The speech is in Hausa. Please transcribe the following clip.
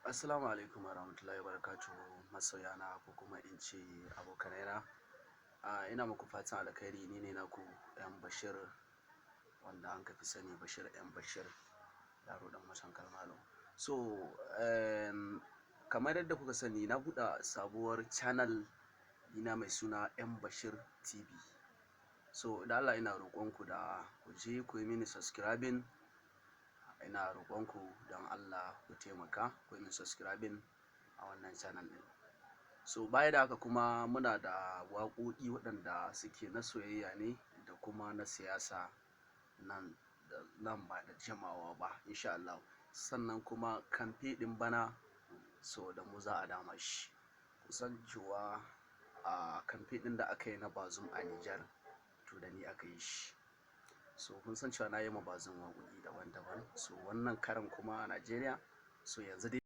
Assalamu alaikum warahmatullahi wabarakatuh, masoyana ko kuma in ce abokanaina. Ina muku fatan alkhairi. Ni ne naku M Bashir, wanda an fi sani Bashir M Bashir, yaro dan mutan Kalmalo. So kamar yadda kuka sani, na buɗe sabuwar channel ɗina mai suna M Bashir TV. So da Allah ina roƙonku da ku je ku yi mini subscribing. Ina roƙonku, don Allah ku taimaka ku yi min subscribing a wannan channel ɗin. So baya da haka kuma, muna da waƙoƙi waɗanda suke na soyayya ne da kuma na siyasa nan da nan ba da jimawa ba, insha Allah. Sannan kuma kamfe ɗin bana, so da mu za a dama shi. Kusan cewa a kamfe ɗin da aka yi na Bazoum a Nijar, to da ni aka yi shi. So kun san cewa na yi ma Bazoum waƙoƙi daban-daban. So wannan karan kuma a Najeriya, so yanzu dai